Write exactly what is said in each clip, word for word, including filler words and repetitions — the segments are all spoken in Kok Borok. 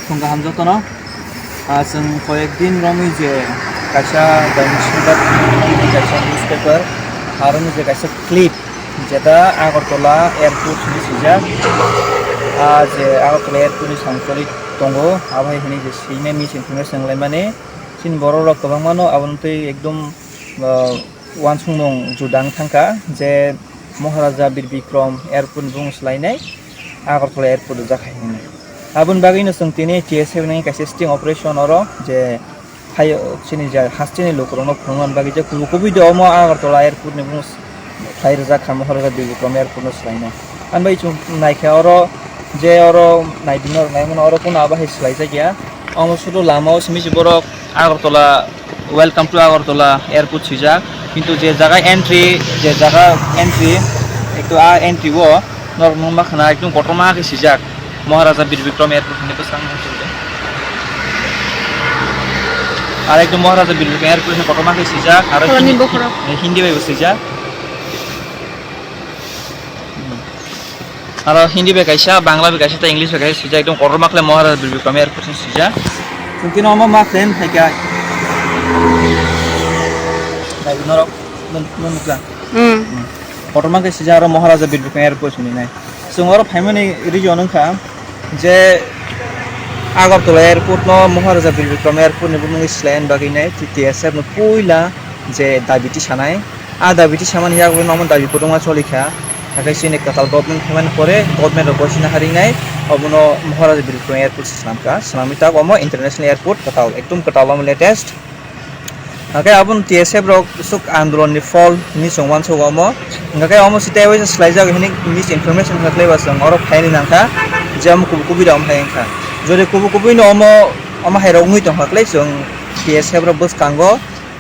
Phung kaham jotono. Ah, chwng koyek din romwi je kaisa The Nation Bharat T V, kaisa newspaper, aro ni je kaisa clip, jeta Agartala Airport hinwi swijak. Ah, je Agartala Airport ni sangcholi tongo, abo hai hwnwi je swinai misinformation wnglaimani. Chini borok rok kwbangmano aboni twi ekdom, ah, uansukmung juda wng thangkha je Maharaja Bir Bikram Airport ni bumung swlainai Agartala Airport rijak hai hwnwi. Aboni bagwino chwng tini T S F ni kaisa sting operation oro je hai chini je hasteni lukurokno phunukna bagwi je kubui kubui de omo Agartala Airport ni bumung khlai rijak kha Maharaja Bir Bikram Airport no swlainai. Ani bai chwng naikha oro je oro naidino rwnaimano oro kuno abo hai swlaijakya. Omo sudu lama o simi se borok Agartala, "Welcome to Agartala Airport" swijak. Kintu je jaga entry, je jaga entry, ekto a entry o norok nung ma khna ekdom kotorma khe swijak. Maharaja Bir Bikram Airport hinwi bwskango swijak. Ar ekdom Maharaja Bir Bikram Airport hinwi kotorma khe swijak. Aro Koloni Hindi, bokhorok. Hindi bai bo swijak. Aro Hindi bai kaisa, Bangla bai kaisa, tei English bai kaisa swijak, ekdom kotorma khlai Maharaja Bir Bikram Airport hinwi swijak. Chwng tini omo ma khlai phaikha. Nai norok, nung, nung nukha. Hmm. Hmm. Kotorma khe swijak aro Maharaja Bir Bikram Airport hinwi nai. Chwng oro phaimani reason wngkha je Agartala Airport no Maharaja Bir Bikram Airport ni bumungwi swlaiya bagwi nai T S F no puila je dabi tisanai. A dabi tisamani yagulo omo dabi kwbangma choli kha. Hakhe chini kwtal government phaimani pore government rok gosina harinai obono Maharaja Bir Bikram Airport se swnamkha. Swnamwi tak omo international airport kwtal, ekdom kwtal omo latest. Hakhe aboni T S F rok swk andolon ni phol hinwi chwng uansukgo omo. Hwnkhe omo se tei waisa swlaijak hinwi misinformation khlaiba chwng oro phaini nangkha je omo kubui kubui da omo hai wngkha. Jodi kubui kubui no omo, omo hai rok wngwi tongkha khlai chwng T S F rok bwskango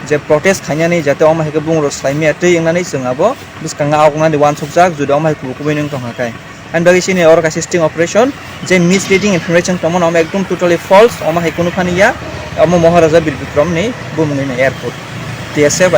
je protest khainani jate omo hai khe bumung rok swlaimaya twi wngnani chwng abo bwskango augnani uansukjak jodi omo hai kubui kubui wng tongkha khe. Ani bagwi chini oro kaisa sting operation, je misleading information tongmani omo ekdom totally false, omo hai kunu phani ya, omo Maharaja Bir Bikram ni bumungni airport. T S F